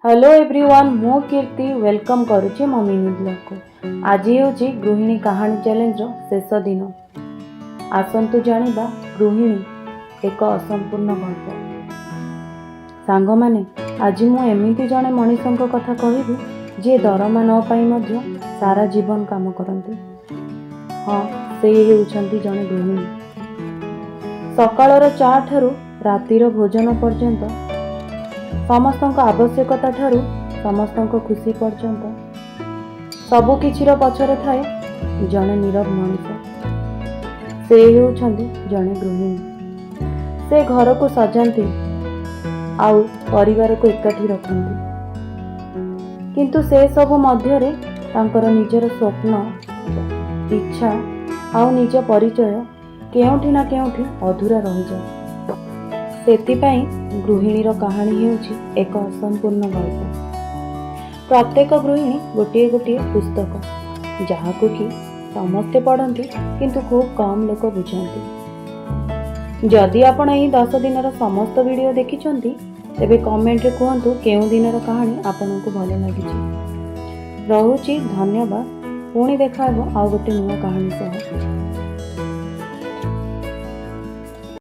Hello everyone, ମୁଁ କୀର୍ତ୍ତି welcome କରୁଛି ମୋ ମିନି ବ୍ଲଗ୍କୁ। ଆଜି ହେଉଛି ଗୃହିଣୀ କାହାଣୀ ଚ୍ୟାଲେଞ୍ଜର ଶେଷ ଦିନ। ଆସନ୍ତୁ ଜାଣିବା ଗୃହିଣୀ ଏକ ଅସମ୍ପୂର୍ଣ୍ଣ ଗଳ୍ପ। ସାଙ୍ଗମାନେ, ଆଜି ମୁଁ ଏମିତି ଜଣେ ମଣିଷଙ୍କ କଥା କହିବି, ଯିଏ ଦରମା ନ ପାଇ ମଧ୍ୟ ସାରା ଜୀବନ କାମ କରନ୍ତି। ହଁ, ସେ ହେଉଛନ୍ତି ଜଣେ ଗୃହିଣୀ। ସକାଳର ଚା ଠାରୁ ରାତିର ଭୋଜନ ପର୍ଯ୍ୟନ୍ତ, ସମସ୍ତଙ୍କ ଆବଶ୍ୟକତା ଠାରୁ ସମସ୍ତଙ୍କ ଖୁସି ପର୍ଯ୍ୟନ୍ତ, ସବୁ କିଛିର ପଛରେ ଥାଏ ଜଣେ ନୀରବ ମଣିଷ। ସେ ହେଉଛନ୍ତି ଜଣେ ଗୃହିଣୀ। ସେ ଘରକୁ ସଜାନ୍ତି ଆଉ ପରିବାରକୁ ଏକାଠି ରଖନ୍ତି। କିନ୍ତୁ ସେ ସବୁ ମଧ୍ୟରେ ତାଙ୍କର ନିଜର ସ୍ୱପ୍ନ, ଇଚ୍ଛା ଆଉ ନିଜ ପରିଚୟ କେଉଁଠି ନା କେଉଁଠି ଅଧୁରା ରହିଯାଏ। ସେଥିପାଇଁ ଗୃହିଣୀର କାହାଣୀ ହେଉଛି ଏକ ଅସମ୍ପୂର୍ଣ୍ଣ ଗଳ୍ପ। ପ୍ରତ୍ୟେକ ଗୃହିଣୀ ଗୋଟିଏ ଗୋଟିଏ ପୁସ୍ତକ, ଯାହାକୁ କି ସମସ୍ତେ ପଢ଼ନ୍ତି, କିନ୍ତୁ ଖୁବ୍ କମ୍ ଲୋକ ବୁଝନ୍ତି। ଯଦି ଆପଣ ଏହି 10 ଦିନର ସମସ୍ତ ଭିଡ଼ିଓ ଦେଖିଛନ୍ତି, ତେବେ କମେଣ୍ଟରେ କୁହନ୍ତୁ କେଉଁ ଦିନର କାହାଣୀ ଆପଣଙ୍କୁ ଭଲ ଲାଗିଛି। ରହୁଛି, ଧନ୍ୟବାଦ। ପୁଣି ଦେଖା ହେବ ଆଉ ଗୋଟେ ନୂଆ କାହାଣୀ ସହ।